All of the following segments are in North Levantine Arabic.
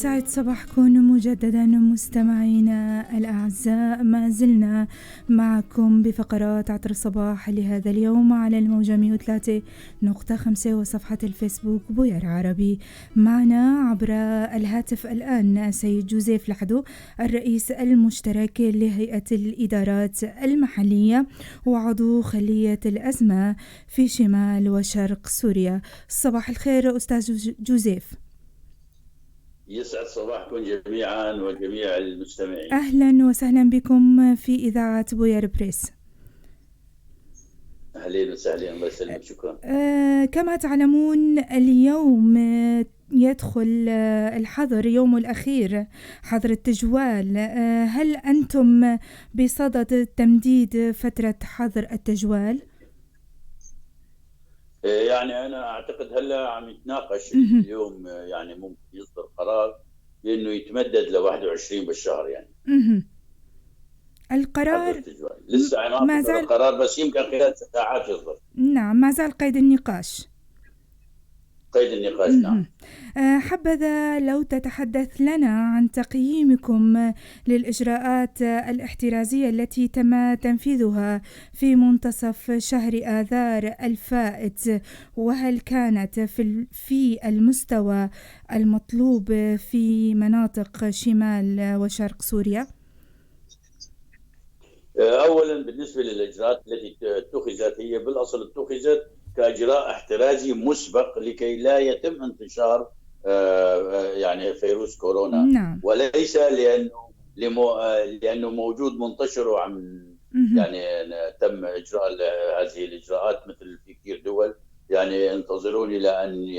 يسعد صباحكم مجددا مستمعينا الأعزاء، ما زلنا معكم بفقرات عطر الصباح لهذا اليوم على الموجة 103.5 وصفحة الفيسبوك بوير عربي. معنا عبر الهاتف الآن سيد جوزيف لحدو، الرئيس المشترك لهيئة الإدارات المحلية وعضو خلية الأزمة في شمال وشرق سوريا. صباح الخير أستاذ جوزيف. يسعد صباحكم جميعا وجميع المستمعين. أهلا وسهلا بكم في إذاعة بوير بريس. أهلين وسهلين، الله يسلمك، شكرا. كما تعلمون اليوم يدخل الحظر يومه الأخير، حظر التجوال. هل أنتم بصدد تمديد فترة حظر التجوال؟ يعني أنا أعتقد هلا عم يتناقش اليوم، يعني ممكن يصدر قرار بأنه يتمدد ل 21 بالشهر يعني. القرار لسه ما زال القرار، بس يمكن خلال ساعات يصدر. نعم، ما زال قيد النقاش. قيد النقاش، نعم. حبذا لو تتحدث لنا عن تقييمكم للإجراءات الاحترازية التي تم تنفيذها في منتصف شهر آذار الفائت، وهل كانت في المستوى المطلوب في مناطق شمال وشرق سوريا؟ أولا بالنسبة للإجراءات التي اتخذت، هي بالأصل اتخذت كإجراء احترازي مسبق لكي لا يتم انتشار يعني فيروس كورونا. نعم. وليس لأنه موجود منتشر وعم يعني تم إجراء هذه الإجراءات مثل في كثير دول، يعني انتظرون إلى أن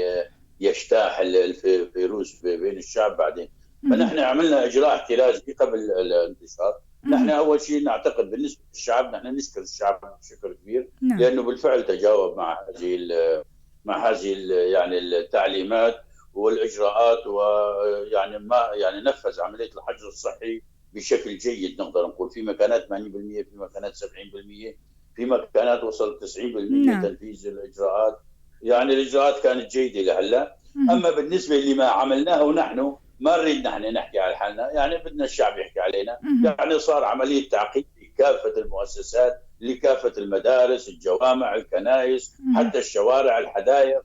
يجتاح الفيروس بين الشعب بعدين. فنحن عملنا إجراء احترازي قبل الانتشار. نحن أول شيء نعتقد بالنسبة للشعب، نحن نشكر الشعب بشكل كبير. نعم. لأنه بالفعل تجاوب مع هذه يعني التعليمات والإجراءات، ويعني ما يعني نفذ عملية الحجر الصحي بشكل جيد. نقدر نقول في مكانات 80%، في مكانات 70%، في مكانات وصلت 90%. نعم. تنفيذ الإجراءات، يعني الإجراءات كانت جيدة لهلا. أما بالنسبة لما عملناه نحن، ما نريد نحن نحكي على حالنا، يعني بدنا الشعب يحكي علينا. يعني صار عملية تعقيم لكافة المؤسسات، لكافة المدارس، الجوامع، الكنائس، حتى الشوارع، الحدائق.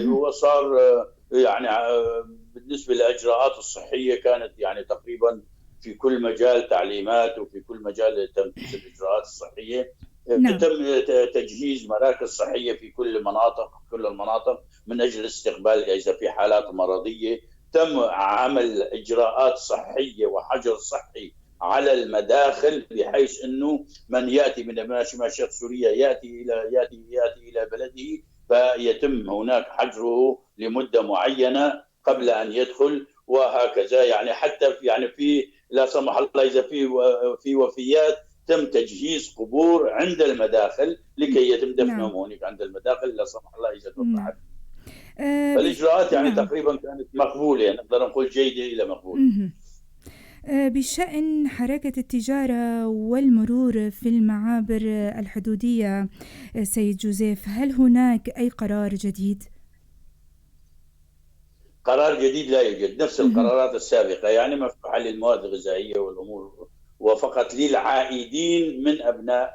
وصار يعني بالنسبة للإجراءات الصحية كانت يعني تقريبا في كل مجال تعليمات، وفي كل مجال تنفيذ الإجراءات الصحية. نعم. تم تجهيز مراكز صحية في كل المناطق من أجل استقبال إذا في حالات مرضية. تم عمل إجراءات صحية وحجر صحي على المداخل، بحيث أنه من يأتي من شمال شرق سوريا يأتي إلى بلده، فيتم هناك حجره لمدة معينة قبل أن يدخل، وهكذا. يعني حتى يعني في لا سمح الله إذا في وفيات، تم تجهيز قبور عند المداخل لكي يتم دفنهم هناك عند المداخل لا سمح الله إذا توفى حد. فالإجراءات يعني نعم. تقريبا كانت مقبولة، يعني نقدر نقول جيدة إلى مقبولة. بشأن حركة التجارة والمرور في المعابر الحدودية سيد جوزيف، هل هناك أي قرار جديد؟ قرار جديد لا يوجد، نفس القرارات السابقة، يعني مفتوحة للمواد الغذائية والأمور، وفقط للعائدين من أبناء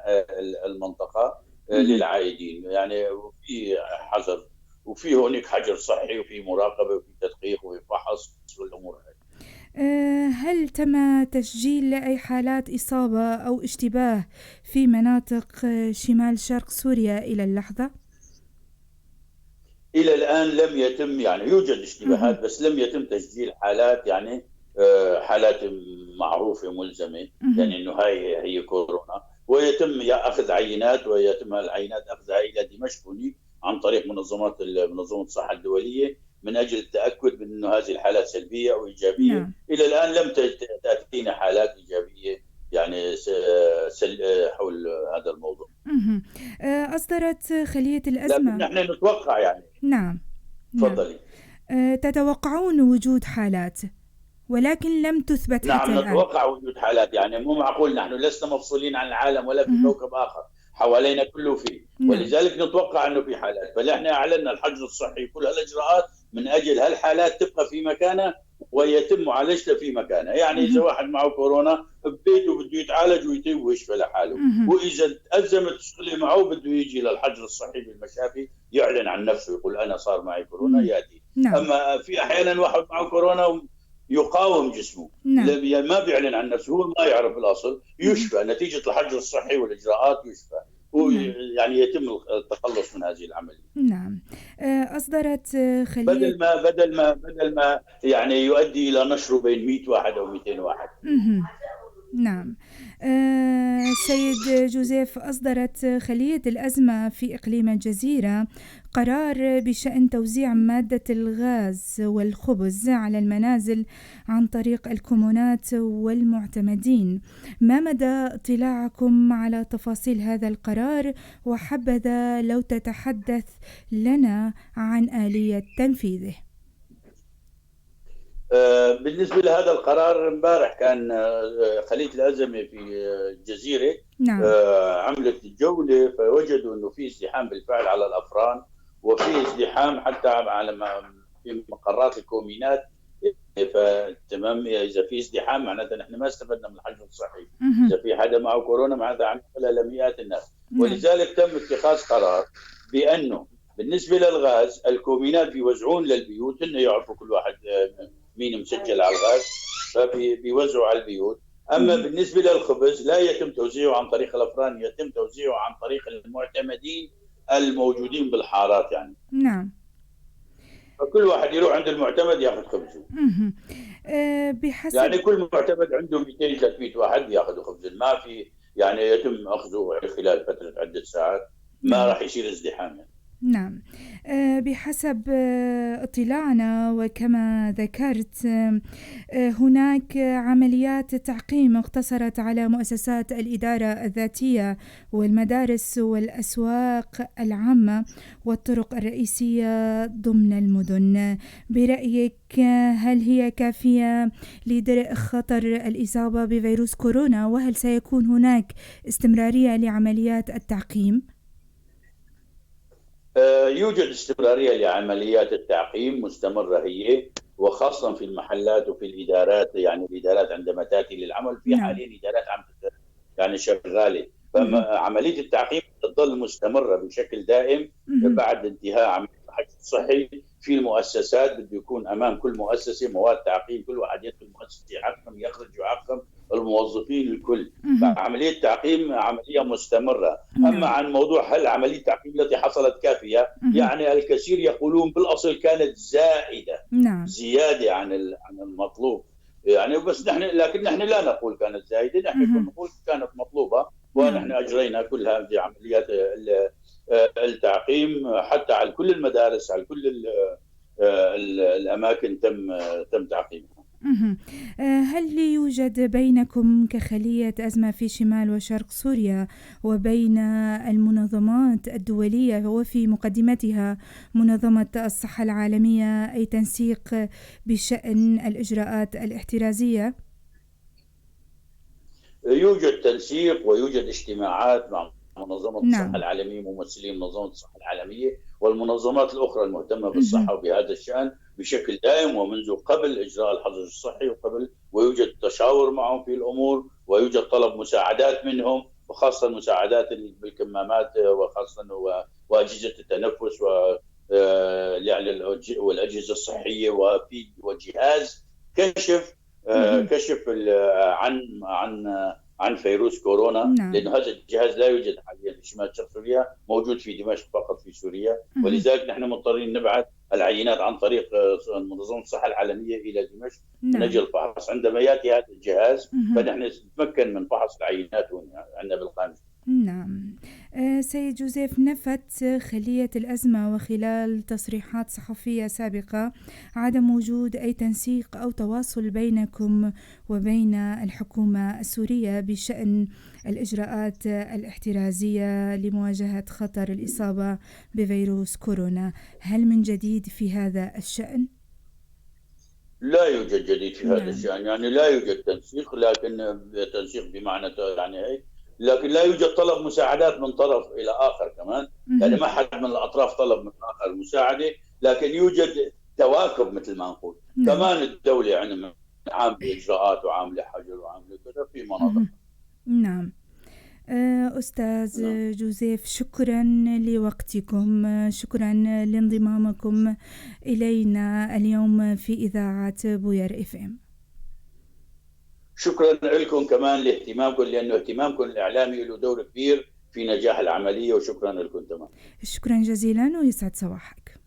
المنطقة، للعائدين يعني في حظر، وفي هناك حجر صحي، وفي مراقبة، وفي تدقيق، وفي فحص والأمور هذه. هل تم تسجيل أي حالات إصابة أو اشتباه في مناطق شمال شرق سوريا إلى اللحظة؟ إلى الآن لم يتم، يعني يوجد اشتباهات بس لم يتم تسجيل حالات، يعني حالات معروفة ملزمة، يعني إنه هاي هي كورونا، ويتم أخذ عينات، ويتم العينات أخذها إلى دمشق هناك عن طريق منظمة الصحة الدولية من أجل التأكد من أنه هذه الحالات سلبية أو إيجابية. نعم. إلى الآن لم تأتينا حالات إيجابية يعني حول هذا الموضوع. أصدرت خلية الأزمة. نحن نتوقع يعني. نعم. تفضلي. تتوقعون وجود حالات ولكن لم تثبت نعم، حتى الآن. نتوقع وجود حالات، يعني مو معقول، نحن لسنا مفصولين عن العالم ولا في كوكب آخر، حوالينا كله فيه. نعم. ولذلك نتوقع أنه في حالات، فنحن أعلنا الحجر الصحي كل هالإجراءات من أجل هالحالات تبقى في مكانها ويتم معالجته في مكانه. يعني إذا واحد معه كورونا ببيته بده يتعالج ويطيب ويشفى لحاله، وإذا تأزمت الشغلة معه بده يجي للحجر الصحي بالمشافي يعلن عن نفسه يقول أنا صار معي كورونا يأتي. نعم. أما في أحيانا واحد معه كورونا يقاوم جسمه. نعم. ما بيعلن عن نفسه، هو ما يعرف بالأصل، يشفى نتيجة الحجر الصحي والإجراءات يشفى. نعم. يعني يتم التخلص من هذه العملية. نعم. أصدرت خلية بدل ما يعني يؤدي إلى نشره بين 100 واحد أو 200 واحد. نعم. سيد جوزيف، أصدرت خلية الأزمة في إقليم الجزيرة قرار بشأن توزيع مادة الغاز والخبز على المنازل عن طريق الكومونات والمعتمدين. ما مدى اطلاعكم على تفاصيل هذا القرار؟ وحبذا لو تتحدث لنا عن آلية تنفيذه. بالنسبة لهذا القرار، امبارح كان خلية الأزمة في الجزيرة. نعم. عملت جولة فوجدوا أنه في ازدحام بالفعل على الأفران، وفي ازدحام حتى على في مقرات الكومينات. فتمام، إذا في ازدحام معناتها نحن ما استفدنا من الحجر الصحي. إذا في حدا معه كورونا معناتها عم ينقلها لمئات الناس. ولذلك تم اتخاذ قرار بأنه بالنسبة للغاز الكومينات بيوزعون للبيوت، إنه يعرفوا كل واحد مين مسجل على الغاز فبيوزعوا على البيوت. أما بالنسبة للخبز لا يتم توزيعه عن طريق الأفران، يتم توزيعه عن طريق المعتمدين الموجودين بالحارات يعني. نعم. فكل واحد يروح عند المعتمد ياخذ خبزه. بحسب يعني كل معتمد عنده 200 300 واحد ياخذوا خبز، ما في يعني يتم أخذه خلال فترة عدة ساعات، ما راح يصير ازدحام يعني. نعم. بحسب اطلاعنا وكما ذكرت، هناك عمليات تعقيم اقتصرت على مؤسسات الإدارة الذاتية والمدارس والأسواق العامة والطرق الرئيسية ضمن المدن. برأيك هل هي كافية لدرء خطر الإصابة بفيروس كورونا؟ وهل سيكون هناك استمرارية لعمليات التعقيم؟ يوجد استمرارية لعمليات التعقيم مستمرة هي، وخاصة في المحلات وفي الإدارات. يعني الإدارات عندما تأتي للعمل في حاليا إدارات عم يعني شغالة، فعملية التعقيم تظل مستمرة بشكل دائم بعد انتهاء عملية الحجر الصحي. في المؤسسات بده يكون أمام كل مؤسسة مواد تعقيم، كل واحد يدخل المؤسسة يعقم، يخرج يعقم، الموظفين الكل. فعملية التعقيم عملية مستمرة. أما عن موضوع هل عملية التعقيم التي حصلت كافية، يعني الكثير يقولون بالأصل كانت زائدة. نعم. زيادة عن المطلوب يعني، بس نحن لكن نحن لا نقول كانت زائدة، نحن نقول كانت مطلوبة، ونحن أجرينا كل هذه عمليات التعقيم حتى على كل المدارس، على كل الأماكن تم تعقيمها. هل يوجد بينكم كخلية أزمة في شمال وشرق سوريا وبين المنظمات الدولية وفي مقدمتها منظمة الصحة العالمية أي تنسيق بشأن الإجراءات الاحترازية؟ يوجد تنسيق ويوجد اجتماعات مع منظمة الصحة العالمية، ممثلين منظمة الصحة العالمية والمنظمات الأخرى المهتمة بالصحة وبهذا الشأن بشكل دائم ومنذ قبل إجراء الحظر الصحي وقبل، ويوجد تشاور معهم في الأمور، ويوجد طلب مساعدات منهم، وخاصة مساعدات بالكمامات وخاصة وأجهزة التنفس يعني والأجهزة الصحية، وفي وجهاز كشف عن عن عن فيروس كورونا. نعم. لأنه هذا الجهاز لا يوجد حاليا في شمال شرق سوريا، موجود في دمشق فقط في سوريا. ولذلك نحن مضطرين نبعث العينات عن طريق منظمة الصحة العالمية إلى دمشق. نعم. من أجل الفحص. عندما يأتي هذا الجهاز فنحن نتمكن من فحص العينات عندنا بالقامشلي. نعم. سيد جوزيف، نفت خلية الأزمة وخلال تصريحات صحفية سابقة عدم وجود أي تنسيق أو تواصل بينكم وبين الحكومة السورية بشأن الإجراءات الاحترازية لمواجهة خطر الإصابة بفيروس كورونا. هل من جديد في هذا الشأن؟ لا يوجد جديد في هذا الشأن، يعني لا يوجد تنسيق، لكن تنسيق بمعنى يعني هيك، لكن لا يوجد طلب مساعدات من طرف إلى آخر كمان. يعني ما حد من الأطراف طلب من آخر مساعدة، لكن يوجد تواكب مثل ما نقول. نعم. كمان الدولة عندنا عاملة إجراءات وعاملة حجر وعاملة كذا في مناطق. نعم. أستاذ جوزيف، شكرا لوقتكم، شكرا لانضمامكم إلينا اليوم في إذاعة بوير FM. شكرا لكم كمان لاهتمامكم، لأنه اهتمامكم الإعلامي له دور كبير في نجاح العملية، وشكرا لكم تمام. شكرا جزيلا ويسعد صباحك.